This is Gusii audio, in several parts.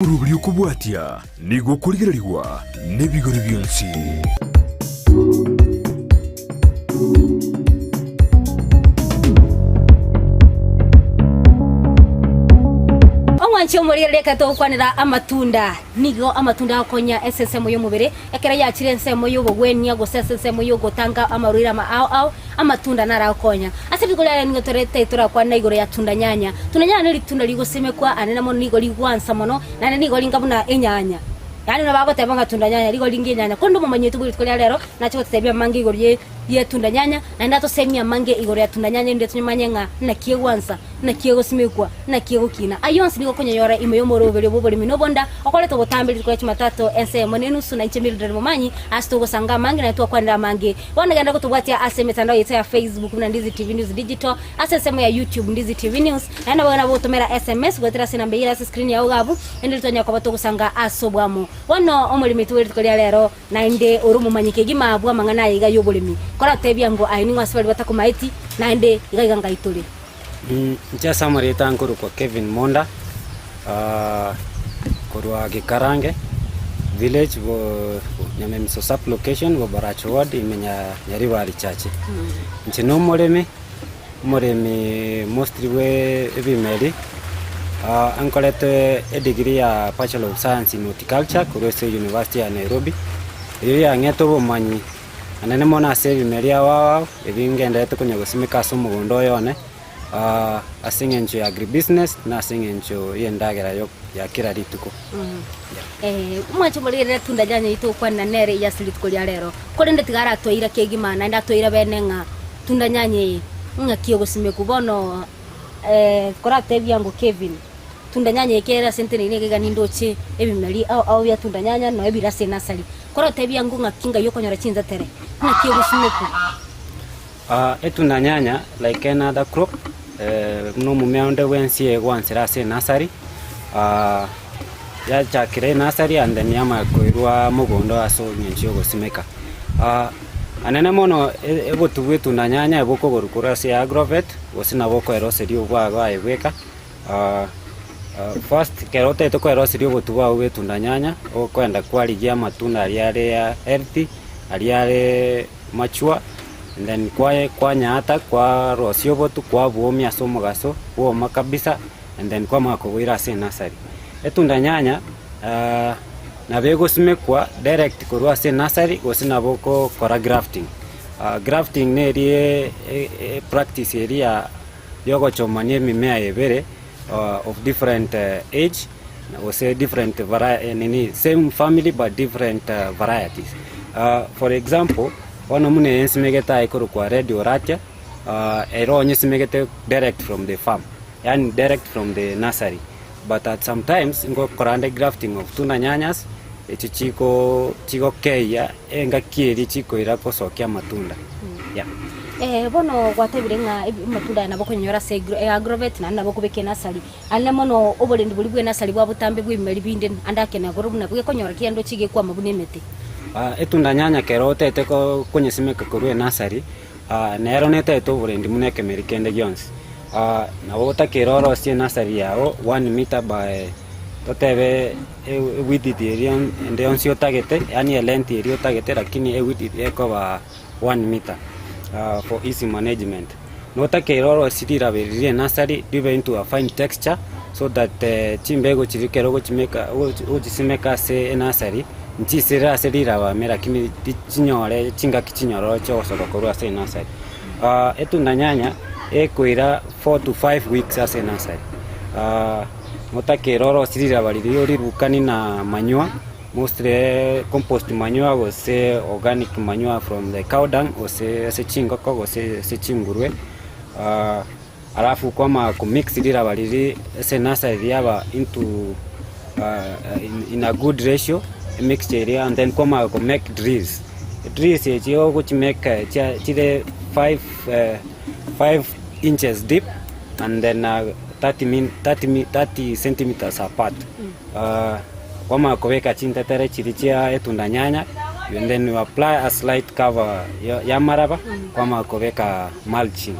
Oroberio okobwatia nigo okorigererigwa nebigori bionsi. Omwanchi omorigereria ekero togokwanera amatunda, nigo amatunda agokonya ase ensemo y'omobere, ekero yachire ensemo y'obogwenia gose ase ensemo y'ogotanga amarwaire ama ao ao, amatunda naro agokonya. Ase rituko riaye nigo torete torakwane igoro ya tunda nyanya. Tunda nyanya neritunda rigosimekwa anene mono nigo rigwansa mono, naende nigo ringa buna enyanya. Yaani buna bagoteba ng'a tunda nyanya rigo ringa enyanya. Korende omomanyi oito bwe rituko ria rero nache gototebia amange igoro ye ye tunda nyanya, naende atosemie amange igoro ya tunda nyanya erinde tomanye ng'a naki egwansa, naki egosimekwa, naki egokina. Ayio onsi nigo okonyayora ime y'omoroberio bw'oboremi na obonda, okoreta obotambe rituko ria Jumatatu ensemo na enusu na inche Mildred Momanyi, ase togosanga amange naende twakwanera amange. Bono genda gotobwatia ase emetandao yaito ya Facebook buna Ndizi TV News Digital, ase ensemo ya YouTube Ndizi TV News, naende nabo nabo gotomera SMS goetera ase enamba eyio ere ase screen yao iga abwo, naende ritonyare koba togosanga ase obwamo. Bono omoremi oito bwe rituko ria rero, naende ore omomanyi kegima bw'amang'ana aya iga y'oboremi, koratebia ngo aye ning'o ase baria batakomaeti, naende iga iga ngai tore. Inche ase amarieta nkorokwa Kevin Monda, korwa Gikarange village Nyamemiso sub location Bobarach ward ime Nyaribari church. Inche na omoremi, omoremi mostly bwe ebimeri, nkorete edegree ya bachelor of science in horticulture korwa ase university ya Nairobi, eyio yang'ete obomanyi Anene mono ase ebimeri ao ao, ebi ngendererete konya gosimeka ase omogondo oyo one, ase eng'encho ya agribusiness na ase eng'encho y'endagera yo ya kera rituko. Yeah. Omwanche omorigerere tunda nyanya yaito gokwanera nere eye ase rituko ria rero, korende tiga aratoire kegima naende atoire bene ng'a tunda nyanya eye ng'aki egosimekwa. Bono koratebia ngo Kevin, tunda nyanya eye kere ase nteneine iga iga nindoche ebimeri ao ao bia tunda nyanya noe bire ase enasari. Korotebia ng'o ng'aki ngai okonyora chintetere, ng'aki egosimekwa? Etunda nyanya like any other crop, buna omomea onde bwensi egwansera ase enasari, yachakera enasari and then yamanya koirwa mogondo ase eng'encho ya ogosimeka. Anene mono obotu bwa etunda nyanya bokoborwa korwa ase agrovet, gose nabo okoeroseria obwago aye bweka. First ekero otagete koeroseria obotu bwao bwa etunda nyanya, okoenda kwarigia amatunda aria are healthy, aria are mature, and then kwaye kwanyaata kwarosia obotu kwabwomia ase omogaso, bwoma kabisa, and then kwamanya koboira ase enasari. Etunda nyanya nabo egosimekwa direct korwa ase enasari gose nabo okokora grafting. Grafting neri epractice eria ya yogochomania emimea ebere of different age gose different varie nini same family but different varieties. For example, bono buna eye nsimegete aye ekorokwa red oratia, ere onyesimegete direct from the farm, yaani direct from the nursery, but at sometimes ngokora nde grafting of tunda nyanyas, echio chiko chigokeyia engaki eria chikoira gosokia amatunda, yeah. Bono gwatebire ng'a amatunda aya nabo okonyanyora ase agrovet naende nabo okobeka enasari, aria mono oborendi boria bwa enasari bwa botambe bwa ebimeri binde ande ake nagoro buna gekonyora kende oche gekwama buna emete. Etunda nyanya ekero otagete konyesimeka korwa enasari, nero netagete oborendi buna ekemeri kende gionsi. Nabo otakeire orosie enasari yago one meter by totebe ewidth eria ende yonsi otagete, yaani elength eria otagete lakini ewidth ekoba one meter for easy management. Notakeire orosie riraba eri ria enasari ribe into a fine texture so that chimbegu chiria ekero ogochimeka ogochisimeka ase enasari, nchisirire ase riraba ime lakini chinyore chingaki chinyororo chiogosoka korwa ase enasari. Etunda nyanya ekoira 4 to 5 weeks ase enasari. Notakeire orosie riraba riria orirukanie na manure, mostly compost manure gose organic manure from the cow dung gose ase chingoko gose ase chingurwe, alafu kwamanya komix riraba riria ase enasari riaba into in a good ratio, emixture eria and then kwamanya ko make drills. Drills echi ogochimake chia chire 5 5 inches deep and then 30 min 30 mi 30 centimeters apart. Kwamanya kobeka chintetere chiria chia etunda nyanya and then you apply a slight cover ya amaraba kwamanya kobeka mulching.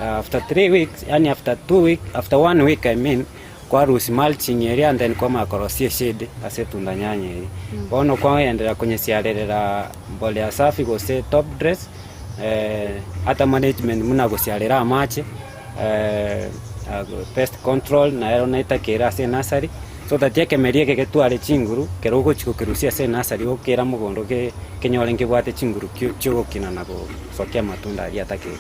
After 3 weeks yaani after 2 week after 1 week I mean. Kwarusia mulching eria and then kwamanya korosia eshade ase etunda nyanya eria. Bono kwagenderera konyesiarerera mbolea safi gose top dress, ata management buna gosiarera amache, pest control nero netakeire ase enursery, so that ekemeri eke getware chinguru ekero ogochia gokerusia ase enursery gokera mogondo ge kenyore nkebwate chinguru chiogokina na gosokia amatunda aria atakeire.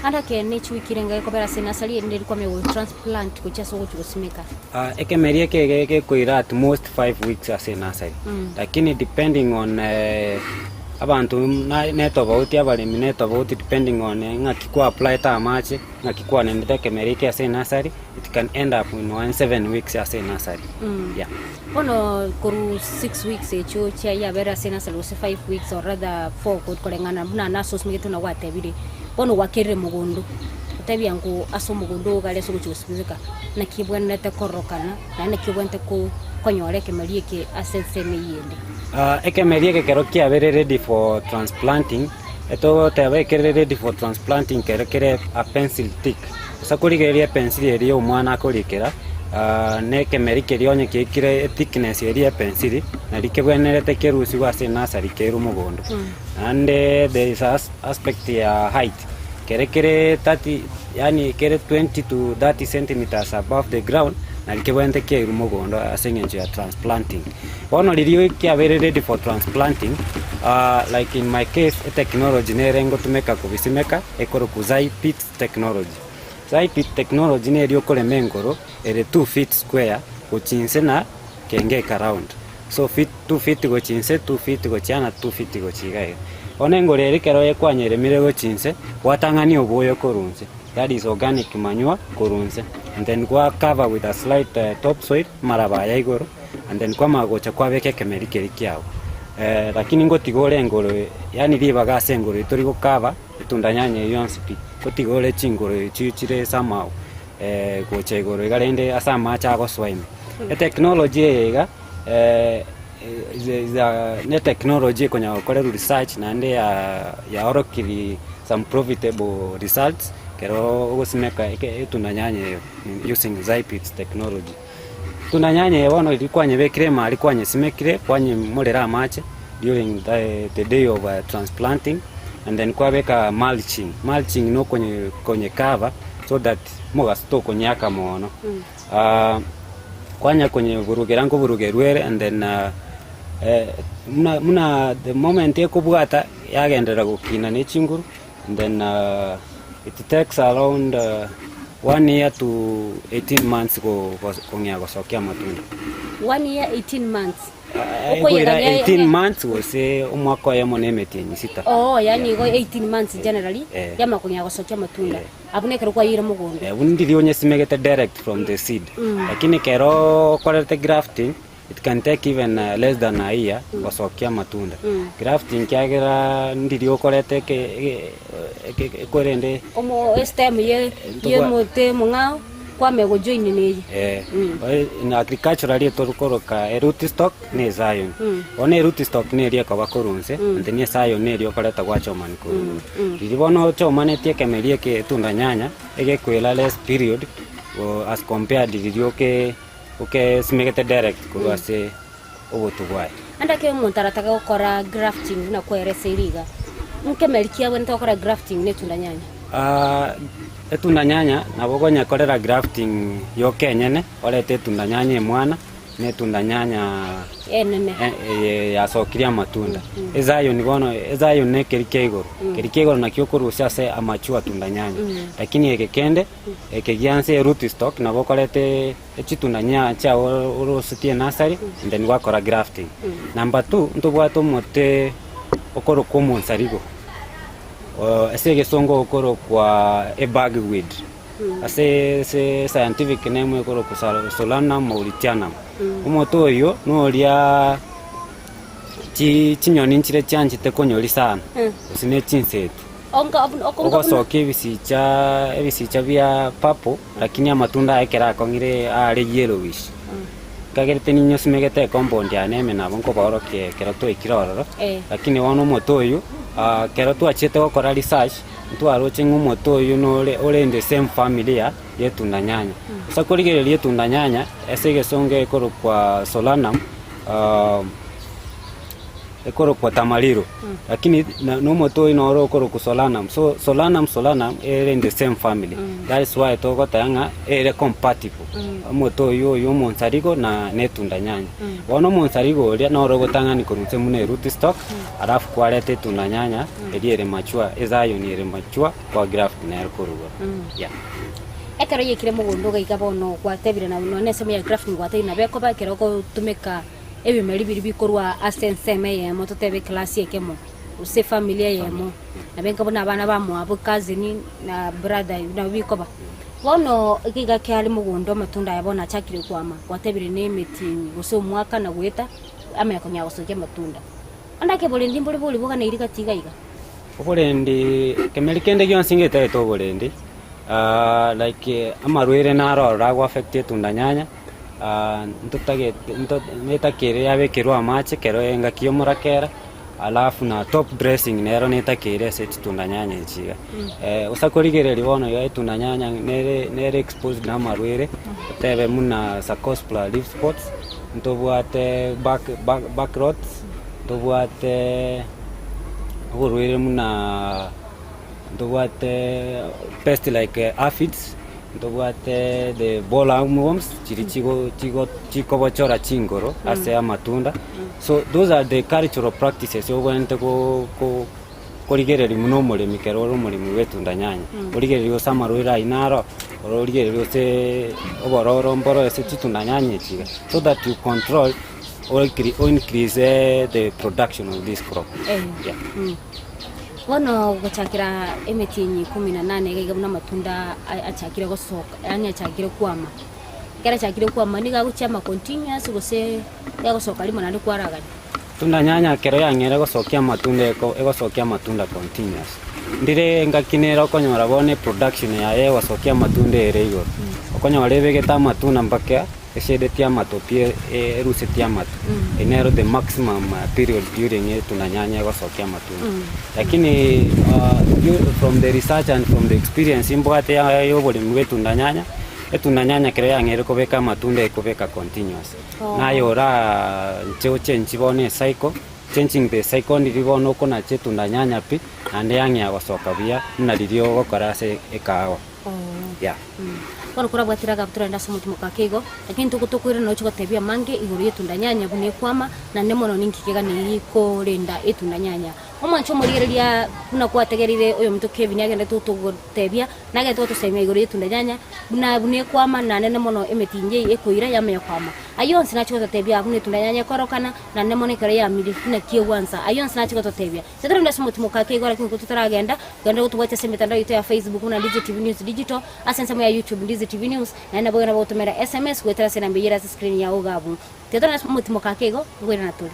Ande ekeene chiwiki renge gekobera ase enursery erinde rikwame go transplant gochia ase ogochia gosimeka. Ekemeri eke iga gekoira at most 5 weeks ase enursery, lakini depending on abanto netobauti abaremi netobauti depending on ng'aki kwa applyete amache, ng'aki kwanendete ekemeri eke ase enursery, it can end up in one 7 weeks ase enursery, yeah. Bono korwa 6 weeks echio chia yabere ase enursery gose 5 weeks or rather 4 koreng'ana buna nase osimegete buna gwatebire, bono gwakerire mogondo, otebia ng'o ase omogondo ogo gari ase ogochia gosimeka, naki ebwenerete kororokana naende naki obwenerete ko konyora ekemeri eke ase ensemo eyio ende. Ekemeri eke ekero kiabeire ready for transplanting, etogoteba ekere ready for transplanting kere kere a pencil thick, gose korigereria epencil eria ya omwana akorikera, na ekemeri keria onye kiaikire ethickness eria ya epencil, nari kebwenerete kerusigwe ase enursery kerwe mogondo. Naende there is a aspect ya height, kere kere 30 yaani kere 20 to 30 centimetres above the ground, nari kebwenerete kiairwe mogondo ase eng'encho ya transplanting. Bono riria kiabeire ready for transplanting, like in my case, etechnology nere ngotumeka kobisimeka, ekorokwa Zypit technology. Zypit technology neri okorema engoro ere 2 feet square gochia inse na kenge eka round. So feet, 2 feet gochia inse, 2 feet gochia na 2 feet gochia iga iga. Bono engoro ere ekero kwanyeremire gochia inse, gwatang'ania oboyo korwa inse, that is organic manure korwa inse, and then gwa cover with a slight topsoil, amaraba aya igoro, and then kwamanya gocha kwabeka ekemeri keria kiago. Lakini ngotiga ore engoro yaani ribaga ase engoro eye tori gokaba etunda nyanya eyio yonsi pi, ngotiga ore chingoro echio chire somehow gocha igoro iga rende ase amache agosoa ime. Etechnology eye iga is a ne etechnology ekonyara gokorerwa research naende yaorokiri some profitable results ekero ogosimeka etunda nyanya eye using Zypits technology. Etunda nyanya eye bono riria kwanyebekire ime aria kwanyesimekire, kwanyemorera amache during the day of transplanting and then kwabeka mulching, mulching na okonye konyecover so that omogaso tokonyeaka mono. Kwanya konyeburugera nkoburugerwa ere and then buna buna the moment ekobwata yagenderera gokina ne chinguru and then it takes around 1 year to 18 months kong'ea gosokia amatunda. 1 year 18 months. Ekoira 18 months gose omwaka oyomo na emetienyi sita. Oo, yaani igo 18 months generally yamanya kong'ea gosokia amatunda. Abwo nekero kwayeire mogondo. Abwo ndiria onyesimegete direct from the seed, lakini ekero okorete grafting it can take even less than a year gosokia amatunda. Grafting kiagera ndiria okorete ekorende Omo estem ye ye omote omong'ao kwamanya gojoin neye. In agriculturally torikoroka eroot stock na escion. Bono eroot stock neria ekoba korwa inse, and then escion neria okoreta gwachomani korwa igoro. Riria bono ochomanetie ekemeri eke etunda nyanya, egekoira less period as compared riria oke okesimegete direct korwa ase obotu bwaye. Naende ekero omonto aratake gokora grafting buna kwereseire iga, nkemeri ki abwenerete gokora grafting na etunda nyanya? Etunda nyanya nabo okonyekorera grafting yoka enyene, orete etunda nyanya emwana, na etunda nyanya Enene. eye yasokirie amatunda. Escion bono, escion na ekeri kia igoro, ekeri kia igoro nakio okorusia ase amature tunda nyanya. Lakini eke kende, eke gianse eroot stock nabo okorete echitunda nyanya chiago orosetie enursery and then gwakora grafting. Number two, ntobwate omote okorokwa omonsarigo, ase egesongo okorokwa ebugweed, ase ase scientific name ekorokwa Solanum mauritianum. Omote oyio noria chinyoni nchire chianchete konyoria sana, gose ne chinsetu. Ogosokia ebisicha ebisicha bia purple, lakini amatunda aye ekero akong'ire are yellowish. Nkagerete ninyosimegete ecompound yane ime nabo nkobaorokia ekero twaikire ororo, lakini bono omote oyio, ekero twachiete gokora research. Ntwaroche ng'a omote oyio nore ore in the same family ya etunda nyanya. Ase korigereria etunda nyanya, ase egesongo ekorokwa solanum, ekorokwa tamarillo, lakini na na omote oyio noro okorokwa solanum. So solanum solanum ere in the same family, that is why togoteba ng'a ere compatible, omote oyio oyo omonsarigo na na etunda nyanya. Bono omonsarigo oria noro ogotang'ani korwa inse buna eroot stock, alafu kwareta etunda nyanya eria ere mature, ezayoni ere mature, kwa graft nero korwa igoro, yeah. Ekero yaikire mogondo iga iga bono gwatebire na nonya ensemo ya grafting gwatebire nabo ekoba ekero ogotumeka ebimeri biria bikorwa ase ensemo eyemo totebe eclass ekemo gose efamiri eyemo nabo enka buna abana bamwabo cousin na brother nabo bikoba. Bono iga iga kiare mogondo amatunda aya bono achakire kwama gwatebire na emetienyi gose omwaka na goeta amanye konyara gosokia amatunda. Onde ake borendi mbore bori boganeiri gati iga iga. Oborendi kemeri kende gionsi ngetagete oborendi like amarwaire naro ororo ago affect etunda nyanya ntotagete nto netakeire yabekerwe amache ekero engaki ya omorakera, alafu na top dressing nero netakeire ase chitunda nyanya echi iga. Gose korigereria bono iga etunda nyanya nere nere exposed na amarwaire, otebe buna cercospora leaf spots, ntobwate back back back rots, ntobwate oborwaire buna ntobwate pest like aphids, ntobwate the boll armworms chiria chigo chigo chikobochora chingoro ase amatunda. So those are the cultural practices obwenerete go go korigereria buna omoremi ekero ore omoremi bwa etunda nyanya, origererie gose amarwaire ayio naro, oro origererie gose obororo mboro ase chitunda nyanya echi iga, so that you control or increase the production of this crop. Yeah. Bono gochakera emetienyi ikomi na nane iga iga buna amatunda achakire gosoka yaani achakire kwama. Ekero achakire kwama nigo agochiama continuous gose yagosoka rimo naende kwaragania? Tunda nyanya ekero yang'eire gosokia amatunda eko egosokia amatunda continuous. Ndire engaki nere okonyora bono eproduction yaye egosokia amatunda ere igoro. Okonyora ebegete amatunda mpaka Eshedetie amato pi erusetie amato, eye nero the maximum period during etunda nyanya egosokia amatunda. Lakini from the research and from the experience mbwate ya oboremi bwa etunda nyanya, etunda nyanya ekero yang'eire kobeka amatunda ekobeka continuous. Naye ora inche ochenchi bono ecycle, changing the cycle ndiri bono okonacha etunda nyanya pi, naende yang'ea gosoka buya buna riria ogokora ase ekahawa. Yeah. Bono korabwatire agabu torende ase omotimoko ake igo, lakini tokoirana oche gotebia amange igoro y'etunda nyanya buna ekwama, naende mono ninki keganeirie korenda etunda nyanya. Omwanche omorigereria buna kwategereire oyominto Kevin agenderete gotogotebia, nagenderete gotosemia igoro y'etunda nyanya, buna buna ekwama naende mono emetinyi eye ekoira yamanya kwama. Ayio onsi nache gototebia buna etunda nyanya ekorokana, naende mono ekero yamire naki egwansa. Ayio onsi nache gototebia. Totorende ase omotimoko ake igo, lakini totaragenda, genda gotobwatia ase emetandao yaito ya Facebook buna Ndizi TV News Digital, ase ensemo ya YouTube Ndizi TV News, naende nabo ogende gotomera SMS goetera ase enamba eyio ere ase screen yao iga abwo. Tiga torende ase omotimoko ake igo, nkoirana tore.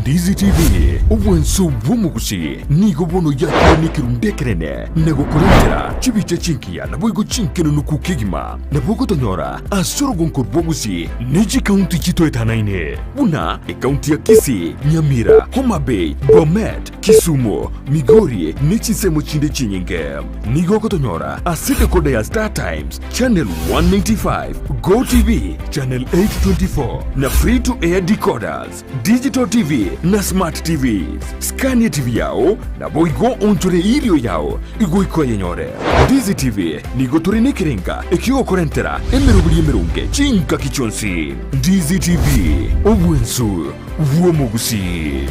Ndizi TV, obwanso bw'omogusi, nigo bono yakire nekerundu ekenene na gokorentera chibicha chingiya naboigo chinkenunuku kegima. Nabo ogotonyora ase orogonko rw'obosie ne chikaunti chitoetanaine, buna ekaunti ya Kisii, Nyamira, Homa Bay, Bomet, Kisumu, Migori ne chinsemo chinde chinyinge. Nigo ogotonyora ase decoder ya Star Times, channel 195, Go TV, channel 824 na free to air decoders, Digital TV na Smart TVs. Skania TV yao naboigo onchore erio yao igoika oyenyore. Ndizi TV nigo tore nekerenga ekiogokorentera emeroberi emeronge chingaki chionsi. Ndizi TV, obwensu bw'omogusii.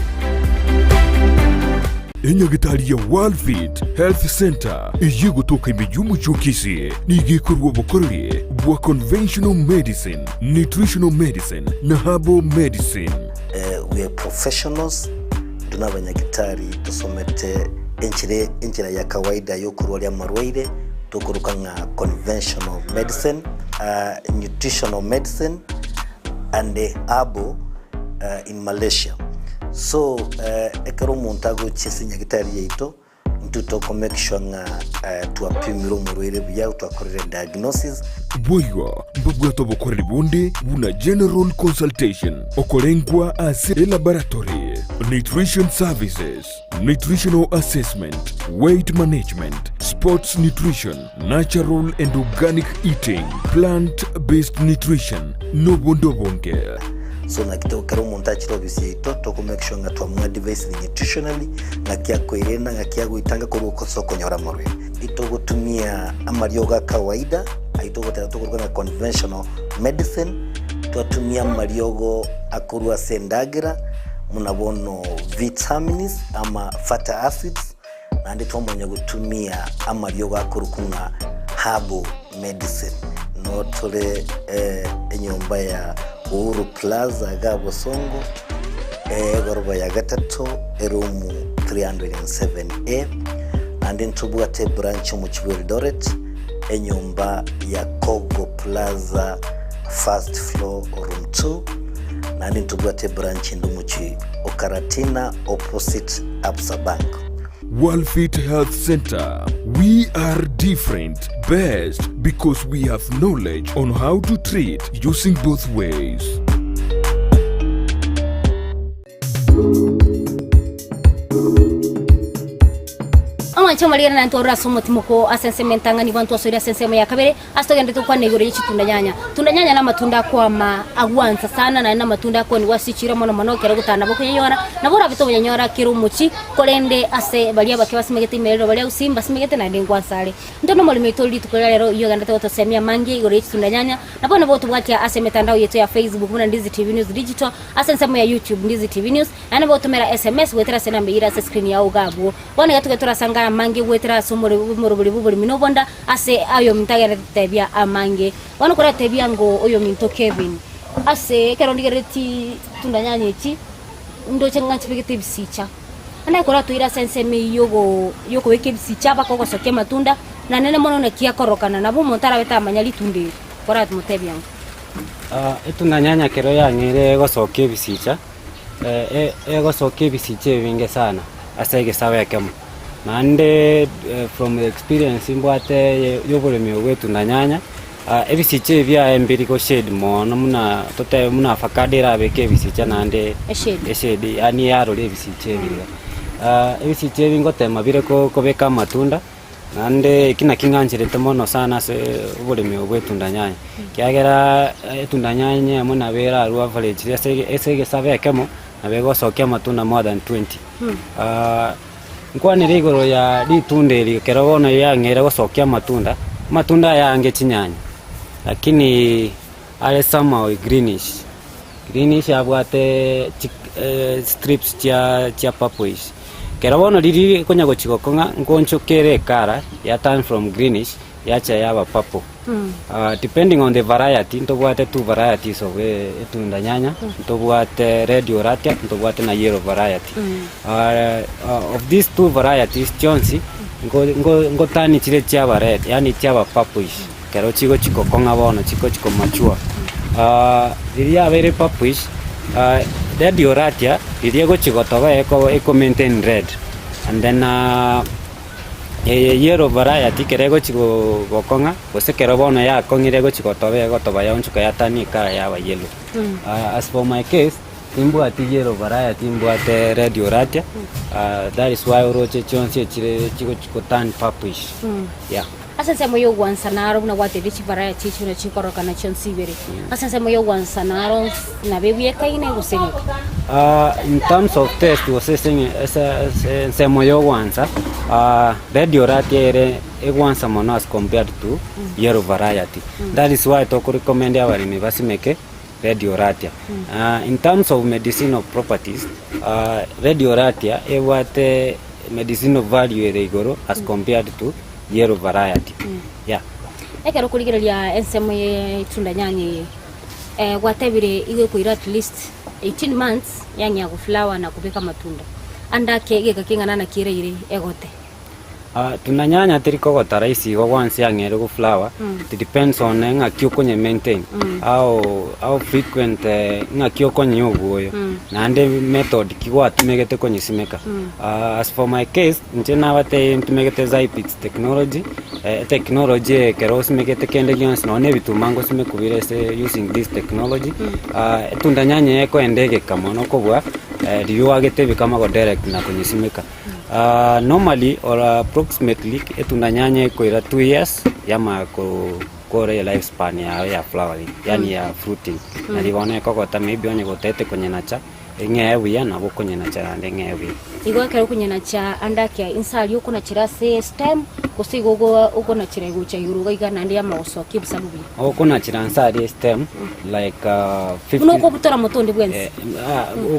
Enyagitari ya Worldfit Health Centre eyio egotoka ime y'omochie o Kisii nigo ekorua obokoreri bwa conventional medicine, nutritional medicine na herbal medicine. We are professionals, intwe nabanyagitari tosomete enchera enchera ya kawaida yokorwaria amarwaire tokoroka ng'a conventional medicine, nutritional medicine and herbal in Malaysia. So ekero omonto agochia ase enyagitari yaito, Intwe toko make sure ng'a twapimire omorwaire buya, twakorire diagnosis. Boigo mbabwate obokoreri bonde buna general consultation, okorengwa ase elaboratory. Nutrition services, nutritional assessment, weight management, sports nutrition, natural and organic eating, plant based nutrition, nobonde obonge. So naki to kera omonto achire ofisi yaito toko make sure ng'a twamoadvisire nutritionally ng'aki akoerenda ng'aki agoitanga korwa ase okonyora amarwaire. Itogotumia amariogo a kawaida ayio togoteba tokoroka ng'a conventional medicine, twatumia amariogo akorwa ase endagera buna bono vitamins ama fatty acids, naende twamanya gotumia amariogo akorokwa ng'a herbal medicine. Noo tore enyomba ya Uhuru Plaza iga Bosongo, egoroba ya gatato, eroom 307A, naende ntobwate ebranch omochie bwa Eldoret, enyomba ya Kogo Plaza first floor room 2, naende ntobwate ebranch ende omochie o Karatina opposite Absa Bank. Worldfit Health Center, we are different, best because we have knowledge on how to treat using both ways. Omwanche omorigere naintwe orore ase omotimoko ase ensemo entang'ani igo ntwasoire ase ensemo ya kabere ase togenderete gokwana igoro ye chitunda nyanya. Tunda nyanya namatunda akwama agwansa sana naende namatunda akoonigwa ase chichiro mono mono ekero ogotana nabo okoyanyora nabo orabe tokoyanyora kera omochie korende ase baria abake basimegete ime riroba ria gusii mbasimegete naende ngwansa are. Intwe nomoremi oito ore rituko ria rero oyio ogenderete gotosemia amange igoro ye chitunda nyanya nabo nabo otobwatia ase emetandao yaito ya Facebook buna Ndizi TV News Digital ase ensemo ya YouTube Ndizi TV News naende nabo ogotomera SMS goetera ase enamba eyio ere ase escreen yao iga abwo. Bono iga toge torasangare amange goetera ase omorobori bw'oboremi na obonda ase ayominto agenderete gotebia amange. Bono koratebia ng'o oyominto Kevin, ase ekero ndigerereti chitunda nyanya echi, ndoche ng'a nchibegete ebisicha. Naende koratoire ase ensemo eyio yogo yokobeka ebisicha mpaka ogosokia amatunda, na nene mono naki akorokana, nabo omonto arabe tamanya ritunda eri, koramotebia ng'o. Etunda nyanya ekero yang'eire egosokia ebisicha, egosokia ebisicha ebinge sana ase egesago ekemo. Naende from the experience mbwate ya oboremi obo bwa etunda nyanya, ebisicha ebi biaye mbiri go shade mono buna totebe buna avocado erabeke ebisicha naende Eshade. eshade yaani yarora ebisicha ebi iga. Ebisicha ebi ngotema bire kobeka amatunda. Naende eki nakio ng'ancherete mono sana ase oboremi obo bwa etunda nyanya, ekiagera etunda nyanya eyemo nabo erarwe average ase ase egesabe ekemo, nabo egosokia amatunda more than 20. Nkwanere igoro ya ritunda eri ekero bono riang'eire gosokia amatunda, amatunda aya ange chinyanya, lakini are somehow greenish, greenish abwate chi strips chia chia purplish. Ekero bono riria rikonya gochia gokong'a, nkoonchoka ere ekara ya turn from greenish yacha yaba purple. Depending on the variety, ntobwate two varieties of etunda nyanya, ntobwate red oratia, ntobwate na yellow variety. Of these two varieties chionsi, nko nko nkoturn chire chiaba red, yaani chiaba purplish, ekero chigochia gokong'a bono chigochia komature. Riria yabeire purplish, red oratia, riria egochia gotoba eko eko maintain red, and then eye yellow variety ekero egochia gokong'a, gose ekero bono yakong'ire egochia gotoba egotoba yaonchoka yatania ecolour yaba yellow. As for my case, timbwati yellow variety mbwate red oratia, that is why oroche chionsi echire chigochia go turn purplish, yeah. Ase ensemo y'ogwansa naro buna gwatebire chivarayati echio buna chikorokana chionsi ibere, ase ensemo y'ogwansa naro nabo ebwekaine gose geka. In terms of taste gose ase ase ase ensemo y'ogwansa, red oratia ere egwansa mono as compared to yellow variety. That is why tokorecommend abaremi basimeke red oratia. In terms of medicinal properties, red oratia ebwate medicinal value ere igoro as compared to yellow variety. Yeah. Ekero okorigereria ensemo ye tunda nyanya eye, eh, gwatebire igo ekoira at least 18 months yang'ea goflower na kobeka amatunda. Ande ake egeka keng'ana naki eraire egote? Ah, tunda nyanya teri kogota rahisi igo gwansi yang'eire go flower, it depends on ng'aki okonye maintain, how, how frequent ng'aki okonyia obwoyo, naende method ki gwatumegete konyesimeka. As for my case, inche nabatebie ntumegete Zypix technology, etechnology eye ekero osimegete kende gionsi nonye na ebituma ngosimekwa bire ase using this technology, etunda nyanya eye ekoenda egeka mono kobua. Riria oagete ebikamago direct na konyesimeka. Normally or approximately etunda nyanya ekoira 2 years yamanya kokora e life span yaye ya flowering yaani ya fruiting. Nari bono ekogota maybe onye gotagete konyenacha eng'ee buya nabo okonyenacha naende eng'ee buya. Igo ekero okonyenacha ande ake inse aria okonachera ase stem gose igo okonachera gocha igoro iga iga naende yamanya gosokia ebisabu buya. Okonachera inse aria stem like 50 Buna okobutora omote onde bwensi.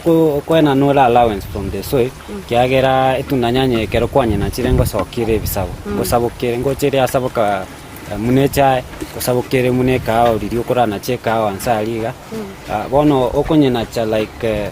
Okoenana ore allowance from the soil kiagera etunda nyanya ekero kwanyenachire ngosokia ere ebisabu ngosabokere ngocha ere asaboka buna echae ngosabokere buna ekahawa riria okoranache ekahawa inse aria iga. Bono okonyenacha like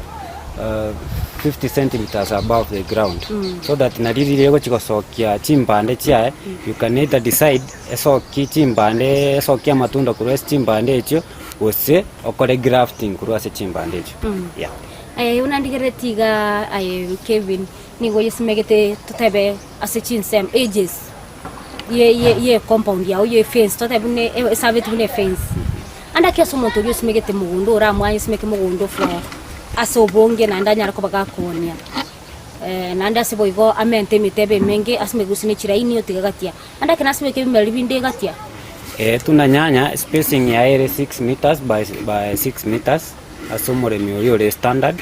50 centimeters above the ground so that nari riria egochi gosokia chimbande chiaye you can either decide esokie chimbande esokie amatunda korwa ase chimbande echio gose okore grafting korwa ase chimbande echio yeah. Aye buna ndigereretie iga aye Kevin, nigo oyesimegete totebe ase chinsemo ages ye ye ye compound yago ye fence totebe buna esabeti buna efence. Ande ake ase omonto oria osimegete mogondo oramanye osimeke mogondo for ase obonge naende anyare koba gakoonia. Naende ase boigo amente emete ebe emenge asimeke gose ne chiraini otige gatia. Ande ake nasimeke ebimeri binde gatia. Tuna nyanya spacing yaye ere 6 meters by by 6 meters ase omoremi oria ore standard.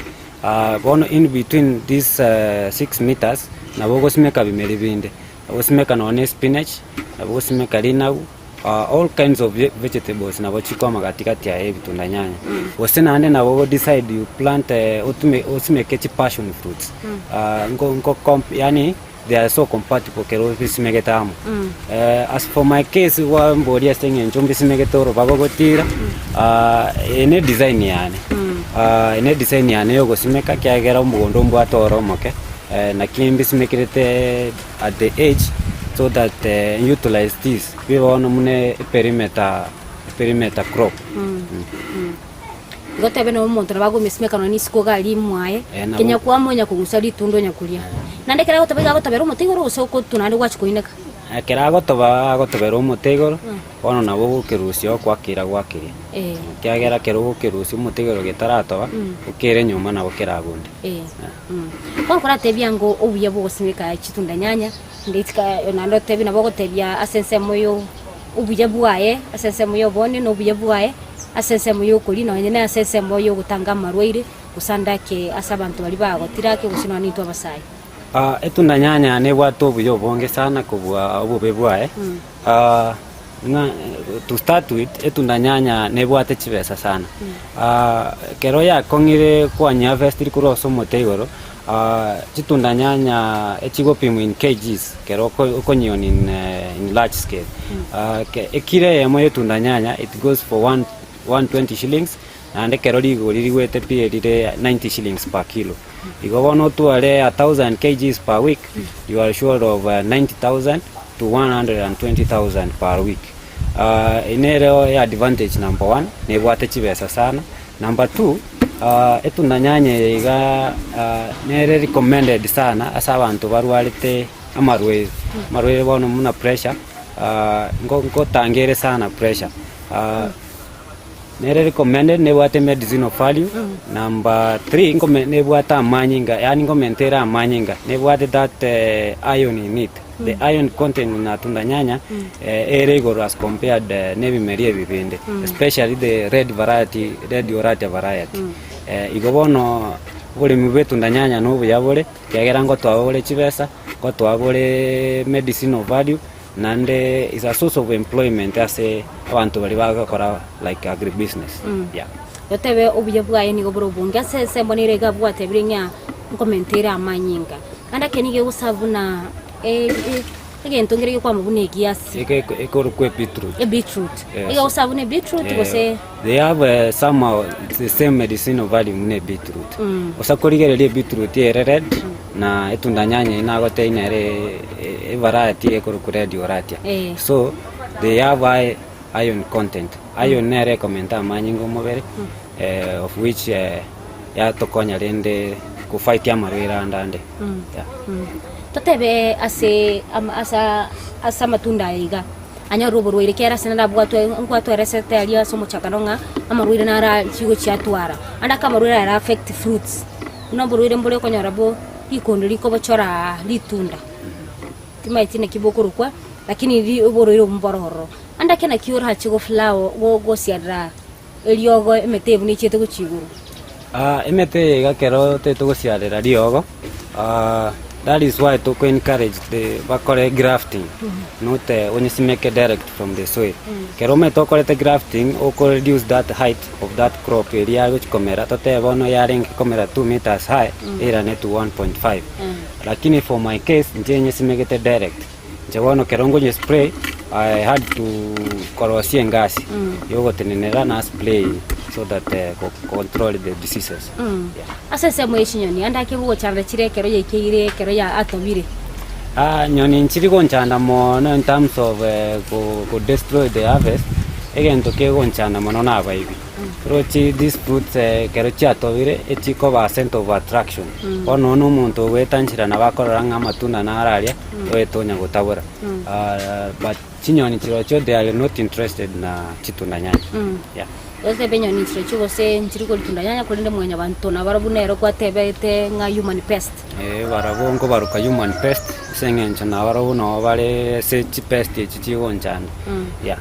Bono in between these 6 meters nabo ogosimeka bimeri binde, ogosimeka nonye ne spinach, nabo ogosimeka rinagu. All kinds of vegetables nabo chikwama gatigati aye ebitunda nyanya gose naende nabo ogo decide you plant otume osimeke chi passion fruits nko nko comp yaani they are so compatible ekero obisimegete amo. As for my case gwamboria ase eng'encho mbisimegete orobago gotira eye ne design yane eye ne design yane ya ogosimeka ekiagera omogondo mbwate ore omoke naki mbisimekerete at the edge so that utilize this. Ribe bono buna eperimeter, eperimeter crop. Igo tebe nabo omonto nabo agomesimeka nonya isiko iga aria mwaye, Eh, nabo- kenya kwama onya kogusa ritunda onya koria. Naende ekero agotoba iga agotobera omote igoro gose okotwa naende gwachia koineka? Ekero agotoba agotobera omote igoro, bono nabo ogokerusia okwakera gwakeria. Eh. Ekiagera ekero ogokerusia omote igoro getaratoba, okere nyuma nabo keragunde. Eh, Bono koratebia ng'o obuya bwa ogosimeka chitunda nyanya, Naende otebie nabo ogotebia ase ensemo ya obuya bwaye, ase ensemo ya obonene na obuya bwaye, ase ensemo ya okoria nonye na ase ensemo ya ogotanga amarwaire, gose ande ake ase abanto baria bagotire ake gose nonye intwe abasae. Etunda nyanya nebwate obuya obonge sana kobua obobe bwaye, ng'a to start with, etunda nyanya nebwate chibesa sana. Ekero yakong'ire kwanyeharvestiri korwa ase omote igoro, Chitunda nyanya echigopimwa in kgs ekero okonyiona in in large scale. Ekilo eyemo ya etunda nyanya it goes for 120 shillings naende ekero rigori rigwete pi rire 90 shillings per kilo. Igo bono otware a thousand kgs per week you are sure of 90,000 to 120,000 per week. Eyio nero advantage number one, nebwate chibesa sana. Number two, etunda nyanya eye iga nere recommended sana ase abanto barwarete amarwaire, amarwaire bono buna pressure, ngotanga ere sana pressure. Nere recommended nebwate medicinal value, number three nkome nebwate amanyinga yaani nkomenta ere amanyinga, nebwate that iron in it, the iron content in atunda nyanya ere igoro as compared na ebimeri ebi binde, especially the red variety, red oratia variety. Igo bono oboremi bwa etunda nyanya na obuya bore, ekiagera ngotoa bore chibesa, ngotoa bore medicinal value, Naende is a source of employment ase abanto baria bagokora like agribusiness yeah. Gotebe obuya bwaye nigo bore obonge ase ensemo nere iga bwatebire ng'a nkomenta ere amanyinga. Naende eke nigo egosa buna egento nkere gekwama buna egiasi. Eke ekorokwa ebeetroot. Ebeetroot. Yes. Iga egosa buna ebeetroot gose. They have somehow the same medicinal value buna ebeetroot. Gose korigereria ebeetroot ere red na etunda nyanya eyio nagotebia nere evariety ekorokwa red oratia. Eh. So they have high iron content. Iron nere ekomenta amanyinga omobere of which yatokonya rende kofight amarwaire ande ande. Yeah. Totebe ase ama asa ase amatunda aya iga. Anyore oborwaire kera ase narabwatwe nkwatweresete aria ase omochakano ng'a amarwaire naro achie gochia atwara. Ande ake amarwaire aya ara affect fruits. Buna oborwaire mbore okonyora bo rikondo rikobochora ritunda, timaeti naki bokorokwa, lakini ri oborwaire obwo mboro ororo. Ande ake naki orache go flower go gosiarera eriogo emete eye buna echiete gochia igoro. Emete eye iga ekero tari togosiarera riogo, that is why toko encourage the bakore grafting not onyesimeke direct from the soil. Ekero omanyete okorete grafting, oko reduce that height of that crop eria yagochi komera, totebe bono yarenge komera 2 metres high, eirane to 1.5. Lakini for my case, inche nyesimegete direct. Inche bono ekero nkonye spray, I had to korosia engasi yogotenenera na spray so that go control the diseases. Yeah. Ase ensemo ye chinyoni, ande ake gogochanda chire ekero yaikeire ekero ya atobire. Ah, nyoni nchiri gonchanda mono in terms of go go destroy the harvest, egento kegonchanda mono na abaibi. Roche these fruits ekero chiatobire echikoba a center of attraction. Bono one omonto ogoeta nchera nabo akorora ng'a amatunda naro aria, oete onya gotabora. But chinyoni chirochio they are not interested na chitunda nyanya. Yeah. Gotebe enyoni nchirochio gose nchiri koritunda nyanya korende mwanyabanto nabarabwo nero gwatebete ng'a human pest. Ee, barabwo nkobaroka human pest ase eng'encho nabarabwo nabo bare ase chipest echi chigonchanda. Yeah.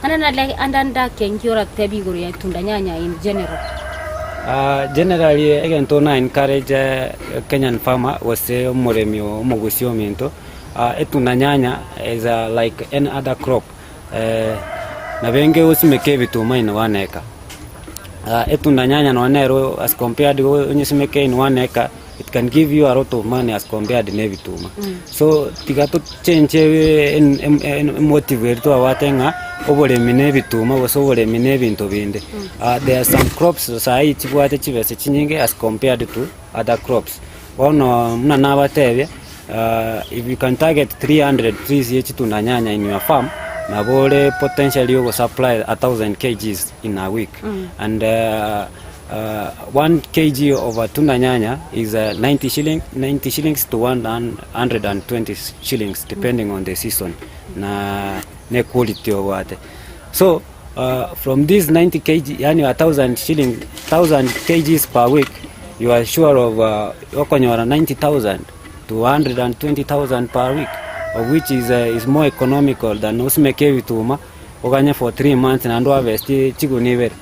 Ande nare ande ande ake nki oratebie igoro ya tunda nyanya in general? Ah, generally egento na encourage Kenyan farmer gose omoremi omogusia ominto, ah, etunda nyanya is like any other crop nabo enge osimeke ebituma in one acre. Etunda nyanya nonye nero as compared onyesimeke in one acre, it can give you a lot of money as compared na ebituma. So tiga tochenche emotive eria twabwate ng'a oboremi na ebituma gose oboremi na ebinto binde. There are some crops saii chibwate chibesa chinyinge as compared to other crops. Bono buna nabatebia, if you can target 300 trees ye chitunda nyanya in your farm, nabo ore potentially ogosupply 1000 kgs in a week. And 1 kg of a tunda nyanya is 90 shilling, 90 shillings to 120 shillings depending on the season na ne quality obwate. So from this 90 kg yaani 1000 shilling, 1000 kgs per week you are sure of okonyora 90000 to 120000 per week of which is, is more economical than osimeke ebituma oganye for 3 months naende oharvest chigunia ibere.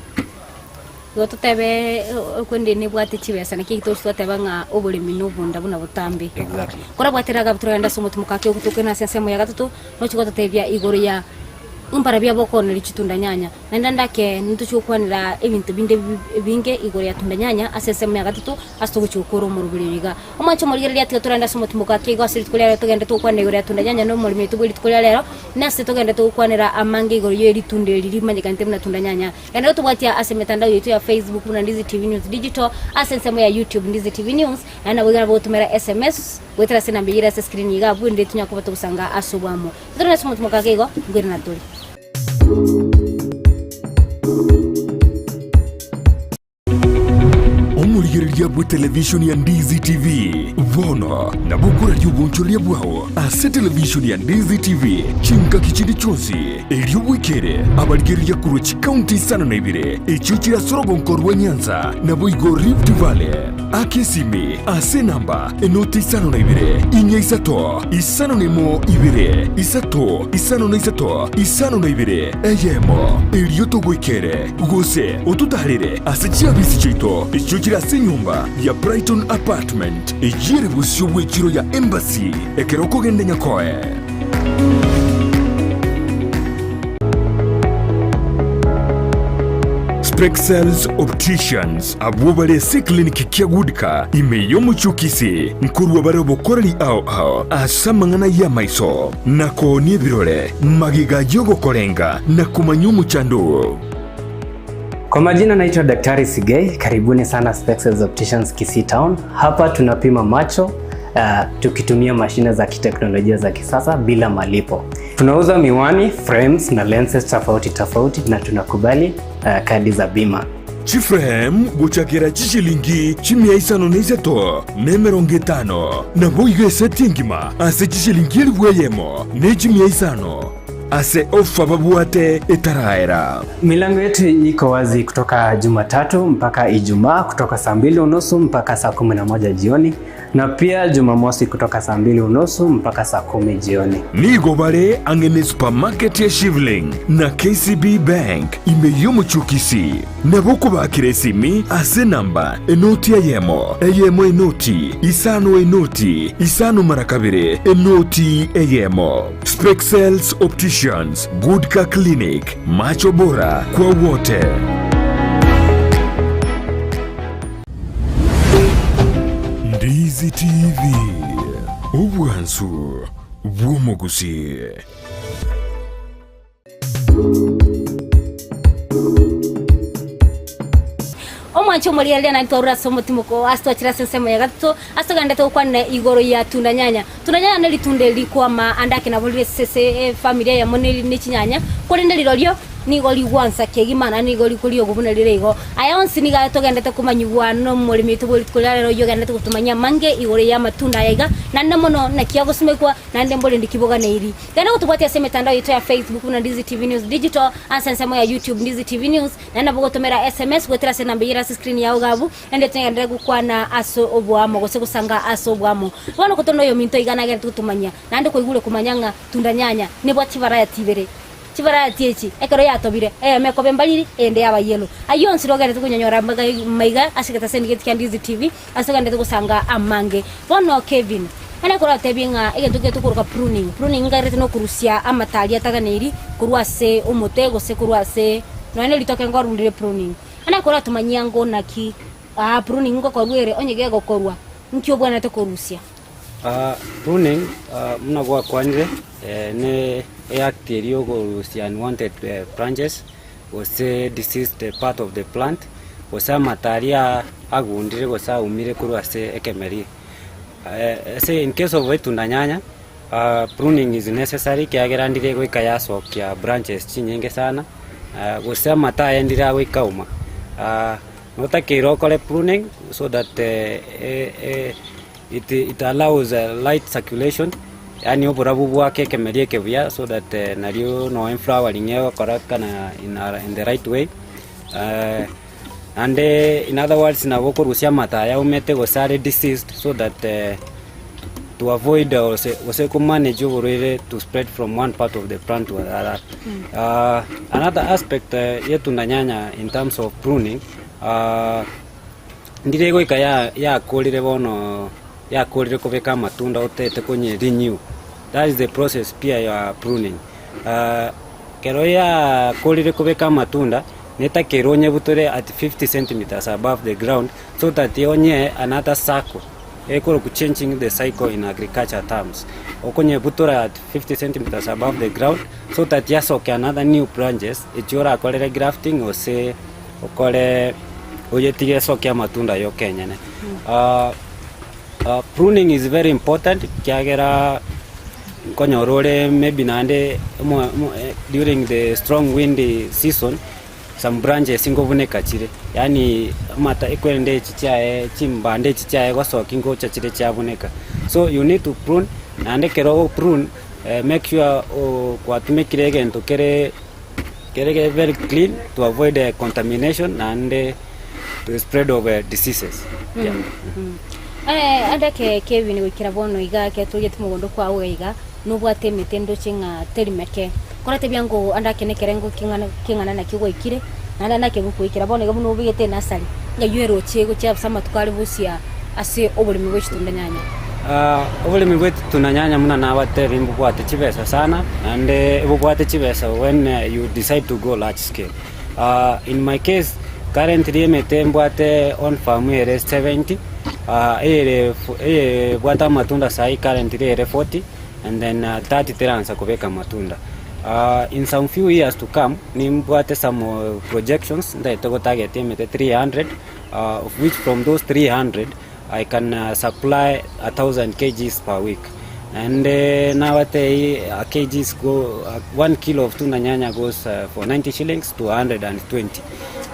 Igo totebe okwende nebwate chibesa naki ekio togochi twateba ng'a oboremi na obonda buna botambe. Exactly. Korabwatera agabu toragende ase omotumo kake ogotoka ase ensemo ya gatato nochi gototebia igoro ya mbarabia bokoneria chitunda nyanya. Naende ande ake ntochi gokwanera ebinto binde ebinge igoro ya tunda nyanya ase ensemo ya gatato ase togochi gokora omoroberi oyo iga. Omwanche omorigereria tiga torende ase omotumo gake igo ase rituko ria rero togende togokwanera igoro ya tunda nyanya na omoremi oito bwe rituko ria rero, nase togende togokwanera amange igoro ye ritunda eri rimanyekanete buna tunda nyanya. Naende gotobwatia ase emetandao yaito ya Facebook buna Ndizi TV News Digital, ase ensemo ya YouTube Ndizi TV News, naende nabo iga nabo gotomera SMS goetera ase enamba eyio ere ase escreen iga abwo erinde tonya koba togosanga ase obwamo. Totore ase omotumo kake igo, nkoirana tore. Omorigereria bw'etelevishoni ya Ndizi TV bono nabo okoraria obonchoreria bwao ase televishoni ya Ndizi TV chingaki chinde chionsi, erio bwekere abarigereria korwa chikaunti isano na ibere echio chire ase orogonko rwa Nyanza naboigo Rift Valley. Aka esimi ase enamba enoti isano na ibere, inya isato, isano na emo ibere, isato, isano na isato, isano na ibere, eyemo, erio togoikere, gose ototaarere ase chiabisi chiaito echio chire ase enyomba ya Brighton Apartment, eyio ere bosio bw'echiro ya Embassy, ekero okogenda Nyakoe. Spexels Opticians abwo bare ase eclinic kia Goodcar ime y'omochie o Kisii nkorua bare obokoreri ao ao ase amang'ana y'amaiso na koonia ebirore magega y'ogokorenga na komanya omochando oo. Kwa majina naitwa Daktari Sigei, karibuni sana Spexels Opticians Kisii Town. Hapa tunapima macho tukitumia mashine za kiteknolojia za kisasa bila malipo. Tunauza miwani, frames na lenses tofauti tofauti na tunakubali kadi za bima. Chiframe gochakera chishilingi chimia isano na isato na emerongo etano, naboigo eseti engima ase chishilingi elifu eyemo ne chimia isano. ase ofa babwate etaraera. Milango yetu iko wazi kutoka Jumatatu mpaka Ijumaa kutoka saa mbili unusu mpaka saa 11 jioni na pia Jumamosi kutoka saa mbili unusu mpaka saa 10 jioni. Nigo bare ang'e ne supermarket ya Shivling na KCB Bank ime y'omochie o Kisii. Nabo okobakera esimi ase enamba enoti eyemo, eyemo enoti, isano enoti, isano mara kabere, enoti eyemo. Spexels Opticians, Good Car Clinic, Macho Bora kwa wote. Ndizi TV, obwansu bw'omogusii. Omwanche omorigereria naintwe twarure ase omotimoko ase twachire ase ensemo ya gatato ase togenderete gokwanera igoro ya tunda nyanya. Tunda nyanya ne ritunda eri rikwama ande ake nabo rire ase ase efamiri eyemo ne ne chinyanya, korende rirorio nigo rigwansa kegima naende nigo rikoriogo buna rire igo. Aya onsi nigo aye togenderete komanyigwa nomoremi oito bwe rituko ria rero oyio ogenderete gotomanyia amange igoro y'amatunda aya iga, naende mono naki agosimekwa naende mborende ki boganeiri. Genda gotobwatia ase emetandao yaito ya Facebook buna Ndizi TV News Digital, ase ensemo ya YouTube Ndizi TV News, naende nabo ogotomera SMS goetera ase enamba eyio ere ase screen yao iga abwo, naende togenderere gokwana ase oboamo gose gosanga ase oboamo. Bono kotore noyominto iga nagerete gotomanyia, naende koigure komanya ng'a tunda nyanya nebwate chivarayati ibere. Chivarayati echi ekero yatobire, eyemo ekoba embariri, eyende yaba yellow. Ayio onsi rogenderete konyanyora maiga ase egetaseni geti kia Ndizi TV, Ase ogenderete gosanga amange. Bono Kevin, onye koratebie ng'a egento keria tokoroka pruning, pruning nkairete nokorusia amato aria ataganeiri korwa ase omote gose korwa ase nonya ne ritoke nkorurire pruning. Onye koratomanyia ngo naki aa pruning ngokorwa ere onye gegokorwa nki obwenerete korusia? Pruning buna gwakwanire ne eact eria yokorusia unwanted branches. Gose diseased part of the plant, gose amato aria agundire gose aumire korwa ase ekemeri. Ase in case of etunda nyanya, pruning is necessary ekiagera ndire goika yasokia branches chinyinge sana, gose amato aye ndire agoika auma. Notakeire okore pruning so that It it allows light circulation, yaani oborabu bwake ekemeri eke buya so that nario nonya flowering egokorekana in a in the right way. Naende in other words nabo okorusia amato aya aumete gose are diseased so that to avoid gose gose ko manage oborwaire to spread from one part of the plant to another. Another aspect ya etunda nyanya in terms of pruning. Ndire goika yakorire bono yakorire kobeka amatunda otete konye renew that is the process pia ya pruning. Ekero yakorire kobeka amatunda netakeire onyebutore at 50 centimeters above the ground so that onyee another circle ekorokwa changing the cycle in agriculture terms. Okonyebutora at 50 centimeters above the ground so that yasoke another new branches echio orakorere grafting gose okore oyetige esoke amatunda aye enyene. Pruning is very important ekiagera nkonyora ore maybe naende during the strong wind season some branches nkobuneka chire yaani amata ekwende echi chiaye chimbande echi chiaye gosokia ngocha chire chiabuneka. So you need to prune naende ekero ogo prune make sure kwatumekire egento kere. Kere kere very clean to avoid contamination naende to spread of diseases. Yeah. Eh, ande ke Kevin goikera bono iga ekero torigetie mogondo kwao iga iga, nobwate emete ndoche ng'a teri meke. Koratebia ngo ande ake nekerengo king'ana king'ana naki gwaikire, naende ande ake gokoikera bono iga buna obegete enasari, ng'ai eroche gochia ase amatuko are bosia ase oboremi bwe chitunda nyanya. Oboremi bwe chitunda nyanya buna nabatebi mbobwate chibesa sana, naende bobwate chibesa when you decide to go large scale. In my case currently emete mbwate on farm ere 70, eyere eyebwate amatunda sahi currently ere 40 and then 30 teransa kobeka amatunda. In some few years to come nimbwate some projections ntagete go target emete 300 of which from those 300 I can supply a thousand kgs per week. Naende nabatebie a kgs go one kilo of tunda nyanya goes for 90 shillings to 120.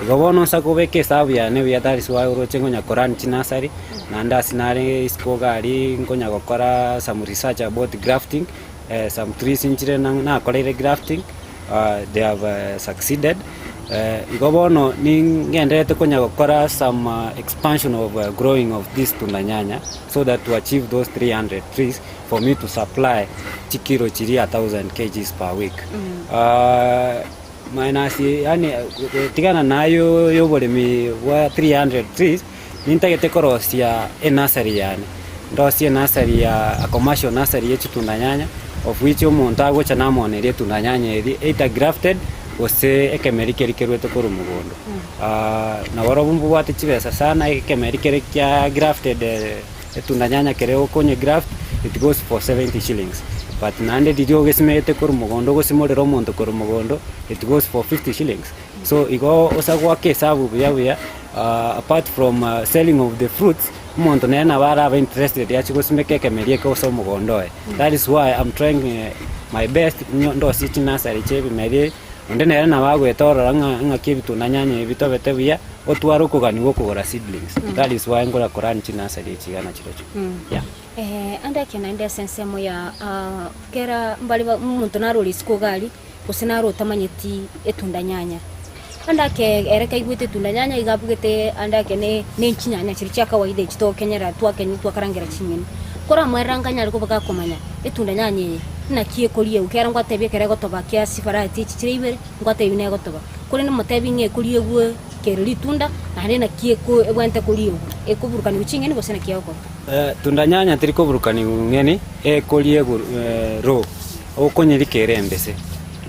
Igo bono nsa kobeka esabu yane buya that is why oroche nkonya ko run chinursery naende ase nare isiko iga aria nkonya gokora some research about grafting. Some trees nchire nakoreire grafting, they have succeeded. Igo bono ningendererete konya gokora some expansion of growing of this tunda nyanya so that to achieve those 300 trees for me to supply chikilo chiria 1000 kgs per week. Minus yaani gotigana na ayio ya oboremi bwa 300 trees, nintagete korosia enursery yane. Ndosie enursery ya a commercial nursery ya chitunda nyanya, of which omonto agocha namonerie etunda nyanya eria either grafted gose ekemeri keria kerwete korwa mogondo. Nabarobwo mbobwate chibesa sana, ekemeri kere kia grafted Etunda nyanya kere okonye graft it goes for 70 shillings but naende riria ogesimegete korwa mogondo ogosimorera omonto korwa mogondo it goes for 50 shillings so igo osa goaka esabu buya buya apart from selling of the fruits omonto nere nabo arabe interested achie gosimeka ekemeri eke ase omogondo oye that is why am trying my best ndosie chinursery chia ebimeri onde nere nabo agoeta orora ng'a ng'aki ebitunda nyanya ebi bitobete buya. Otware okogania gw'okogora seedlings, that is why nkora korani chinursery echi iga nachirochio. Yeah. Eh, ande eke naende ase ensemo ya ah, kera mbare ba omonto naro ore isiko iga aria, gose naro otamanyeti etunda nyanya. Ande ake ere kaigwete etunda nyanya iga abugete ande ake ne ne chinyanya chiria chia kawaida echi tokenyera twakenya twakarangera chinyeni. Koramoerera nkanyare koba gakomanya etunda nyanya eye naki ekoriegwa, ekiagera ngwatebia ekero egotoba kiasi variety echi chire ibere, ngwatebia negotoba. Korende motebi ng'a ekoriegwa kere ritunda, naende naki eko ebwenerete koriegwa, ekoburukanigwa ching'eni gose naki egokora? Tunda nyanya teri koburukanigwa ng'eni, ekoriegwa raw, okonyerika ere embese.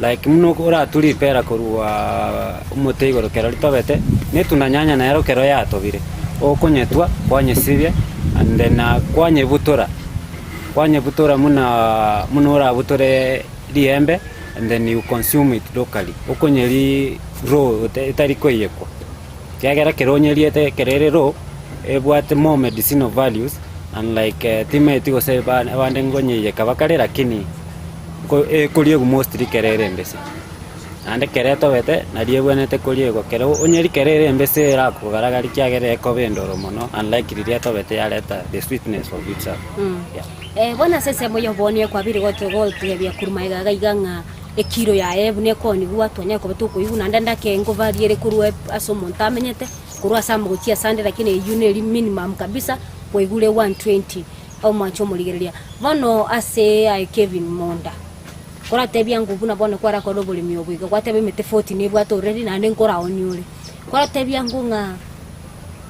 Like buna oratwe ripera korwa omote igoro kero ritobete, na etunda nyanya nero kero yatobire, okonyetwa kwanyesibia and then kwanyebutora, kwanyebutora buna buna orabutore riembe and then you consume it locally, okonyeri raw etari koiyekwa, ekiagera ekero onyeriete ekero ere raw, ebwate more medicinal values unlike timaeti gose abande nkonyeiyeka bakare lakini ekoriegwa mostly ekero ere embese. Naende ekero etobete nario ebwenerete koriegwa, ekero onyeri ekero ere embese erakogaragari ekiagera ekoba endoro mono unlike riria etobete yareta the sweetness of itself, yeah. Bono ase ensemo y'oboonia kwabire gotebia korwa magega iga iga ng'a ekiro yaye buna ekoonigwa twanyare koba tokoigwa naende ndake ngovarie ere korwa ase omonto amenyete, korwa ase amo gochia asande lakini eyio neri minimum kabisa kwaigure 120 omwanche omorigereria. Bono ase aye Kevin Monda, koratebia ng'u buna bono kwarakore oboremi obo iga gwateba emete 40 nebwate already naende nkoraonie ore, koratebia ng'u ng'a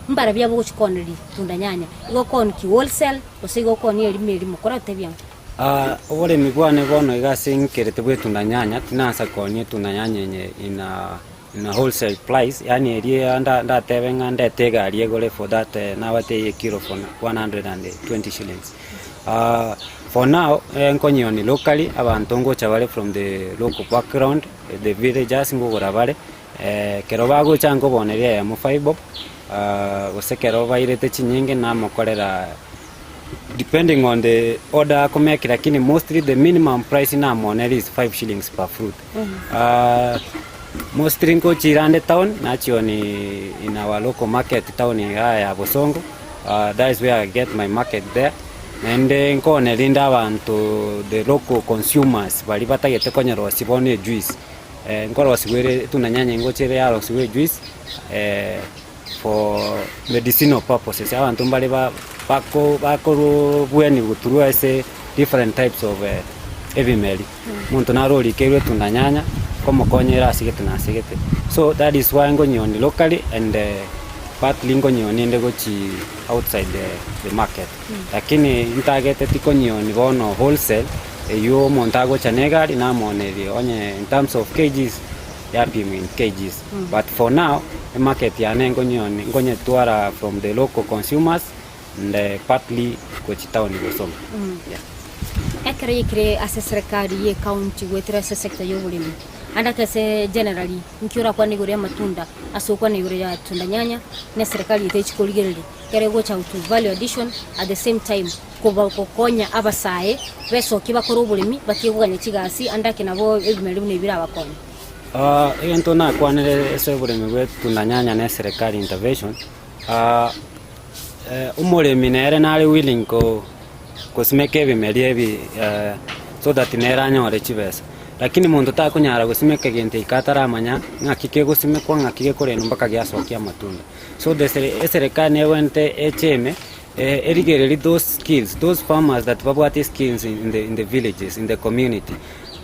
mbarabwo abo ogochia kooneria tunda nyanya, igo okooni ki wholesale? Gose igo okonia erimo erimo, koratebia ng'a. Oboremi bwane bono iga ase nkerete bw'etunda nyanya, tinansa koonia etunda nyanya enye in a in a wholesale price, yaani eria nda ndatebe ng'a ndete egari egore for that nabatebie ekilo for 120 shillings. For now, nkonyionia locally, abanto ngocha bare from the local background, the villagers nkogora bare, Ekero bagocha nkoboneria eyemo five bob, gose ekero bairete chinyinge namokorera depending on the order akomake lakini mostly the minimum price namoneria is five shillings per fruit. Mostly nkochiira ande town nachionia in our local market town igaa ya Bosongo, that is where I get my market there, naende nkoneria rinde abanto the local consumers baria batagete konyerosia bono ejuice. Nkorosigwa ere etunda nyanya ingocha ere yarosigwa ejuice for medicinal purposes, abanto mbare ba bako bakorobwenigwa through ase different types of ebimeri. Omonto naro orikeirwe etunda nyanya, nkomokonya ere ase gete na ase gete. So that is why nkonyioni locally and partly nkonyioni inde gochi outside the market. Lakini ntagete tikonyioni bono wholesale. Eyio omonto agocha negari namonerie onye in terms of kgs yapimwa in kgs but for now emarket yane nkonyoni nkonyetwara from the local consumers and partly gochia town gosoma yeah. Ekero yaikire ase eserekari ye county goetera ase sector ya oboremi ande ake ase generally nki orakwane igoro ya amatunda ase okwana igoro ya tunda nyanya na eserekari yaito echi korigereria ekero egocha to value addition at the same time Kobagokonya abasae besokie bakore oboremi, batige koganya chigasi, ande ake nabo ebimeri buna ebi birabakonye. Egento nakwanire ase oboremi bwa etunda nyanya na eserekari intervention, omoremi nere nare willing ko gosimeka ebimeri ebi. so that nere anyore chibesa. Lakini monto takonyara gosimeka egento eke ataramanya ng'aki kegosimekwa, ng'aki gekorendwa mpaka giasokia amatunda. So the eserekari nebwenerete echeme erigererie those skills, those farmers that babwate skills in the, in the villages, in the community.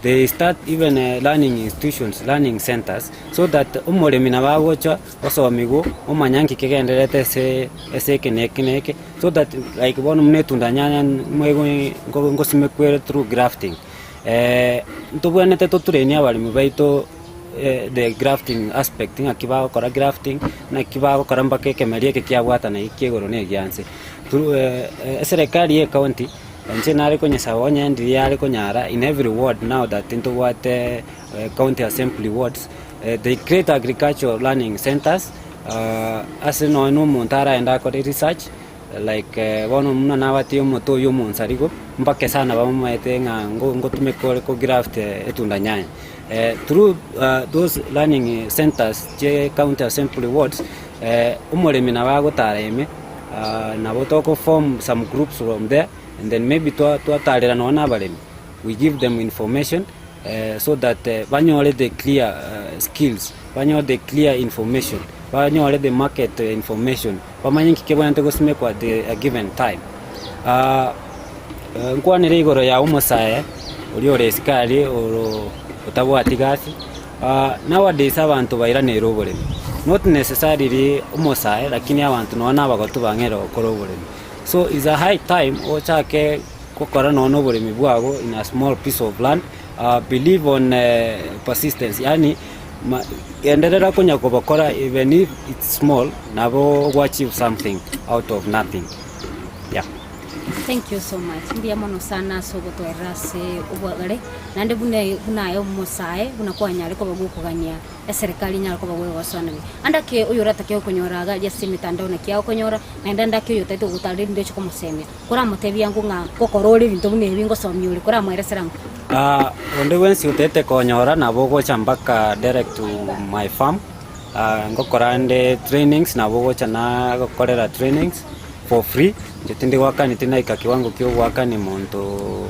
They start even learning institutions, learning centers, so that omoremi nabo agocha osomigwa omanya nki kegendererete ase ase eke na eke na eke, so that like bono buna etunda nyanya ngosimekwa ere through grafting. Ntobwenerete totrain abaremi baito the grafting aspect ng'aki bagokora grafting, naki bagokora mpaka ekemeri eke kiabwatana eki kia igoro na egia nse. Through eserekari ya ecounty, inche nare konyesaba onye ndiri yare konyara in every ward now that ntobwate county assembly wards, they create agricultural learning centers ase nonye na omonto araende akore research. Like bono buna nabatie omote oyio omonsarigo, mbake sana bamomaete ng'a ngotumeka ore ko graft etunda nyanya. Through those learning centers chie county assembly wards, omoremi nabo agotara ime, nabo toko form some groups from there and then maybe twatarera nonya na abaremi, we give them information so that banyore the clear skills, banyore the clear information, banyore the market information. Bamanye nki kebwenerete gosimekwa at a given time. Nkwanere igoro ya omosae oria ore isiko aria oro otabwati gasi, nowadays abanto bairaneire oboremi, not necessarily omosae lakini abanto nonya na abagotu bang'eire gokora oboremi. So is a high time ochake gokora nonya na oboremi bwago in a small piece of land, believe on persistence yaani. Genderera konya kobokora even if it's small nabo ogo achieve something out of nothing yeah. Thank you so much mbuya mono sana ase ogotoerera ase obwagare naende buna buna aye omosae buna kwanyare koba gokogania eserekari enyare koba goegosoanania. Ande ake oyo oratake gokonyora iga aria ase emetandao naki agokonyora naende ande ake oyo otaete gogotarera erinde oche komosemia. Koramotebie ango ng'a ngokora ore ebinto buna ebi ngosomia ore, koramoeresera ng'o? Onde bwensi otete konyora nabo ogocha mpaka direct to my farm, ngokora ande trainings nabo ogocha nagokorera trainings for free, inche tindi goakani tindaika kiwango kia ogoakani monto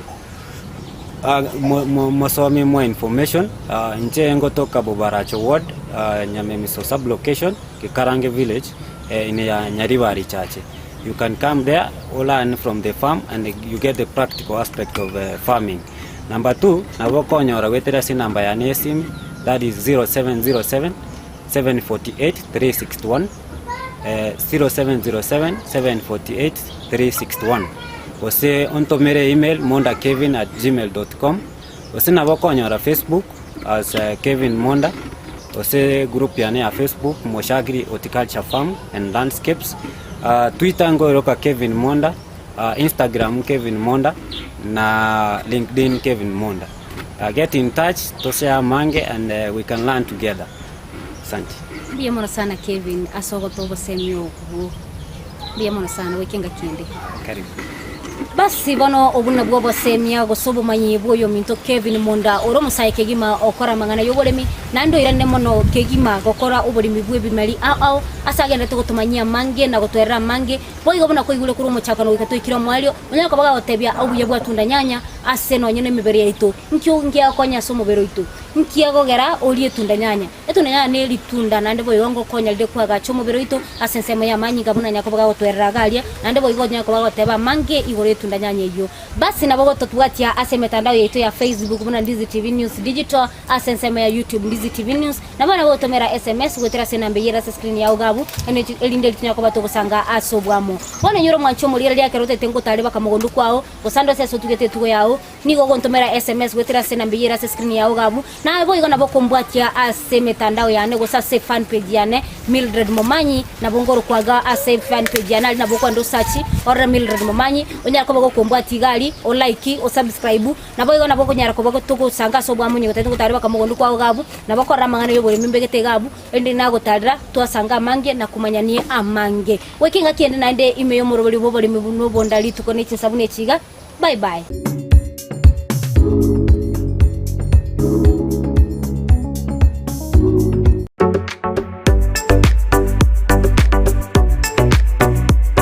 mosomi more information, inche ngotoka Bobaracho ward, Nyamemiso sub location, Gikarange village, ime ya Nyaribari chache. You can come there o learn from the farm and you get the practical aspect of farming. Number two, nabo okonyora goetera ase enamba yane ya esimi that is 0707 748 361 0707 748 361 gose ontomere email mondakevin at gmail dot com gose nabo okonyora Facebook as Kevin Monda gose group yane ya Facebook Moshagiri Horticulture Farm and Landscapes, Twitter nkoiroka Kevin Monda, Instagram Kevin Monda na LinkedIn Kevin Monda. Get in touch toshare amange and we can learn together. Asante. Mbuya mono sana Kevin ase ogotoa obosemi obwo. Mbuya mono sana goika engaki ende. Karibu. Basi bono obwo nabwo obosemia gose obomanyi bw'oyominto Kevin Monda ore omosae kegima okora amang'ana y'oboremi naende oiranire mono kegima gokora oboremi bw'ebimeri ao ao ase agenderete gotomanyia amange na gotwerera amange boigo buna koigure korwa omochakano goika toikire omoerio onyare koba gagotebia obuya bwa tunda nyanya ase nonye nemebere yaito nki nkiagokonya ase omobere oito nkiagogera orie tunda nyanya Etunda yane neritunda, naende boigo ngokonya rire koagacha omobere oito ase ensemo y'amanyinga buna Yakobo gagotwerera iga aria, naende boigo onye koba agoteba amange igoro y'etunda nyanya eyio. Basi nabo gototbwatia ase emetandao yaito ya Facebook buna Ndizi TV News Digital, ase ensemo ya YouTube Ndizi TV News, nabo nabo gotomera SMS goetera ase enamba eyio ere ase screen yao iga abwo, erinde ritunyare koba togosanga ase oboamo. Bono inyora omwanchi omorigereria ekero otagete ngotare baka mogondo kwao, gose ande ase ase otugete etugo yao, Nigo ogontomera sms goetera ase enamba eyio ere ase screen yao iga abwo. Naye boigo nabo okombwatia ase emetandao yane gose ase fan page yane Mildred Momanyi, nabo ngorokwa iga ase fan page yane aria nabo okoenda osearch orore Mildred Momanyi, onyare koba gokombwatia iga aria, o like, o subscribe, naboigo nabo okonyara koba togosanga ase obwamo onye gotagete gotara baka mogondo kwao iga abwo, nabo okorora amang'ana ya oboremi mbegete iga abwo, erinde nagotarera twasanga amange na komanyania amange. Goika engaki ende naende ime y'omoroberi bw'oboremi buna obonda rituko ne chinsa buna echi iga. Bye bye.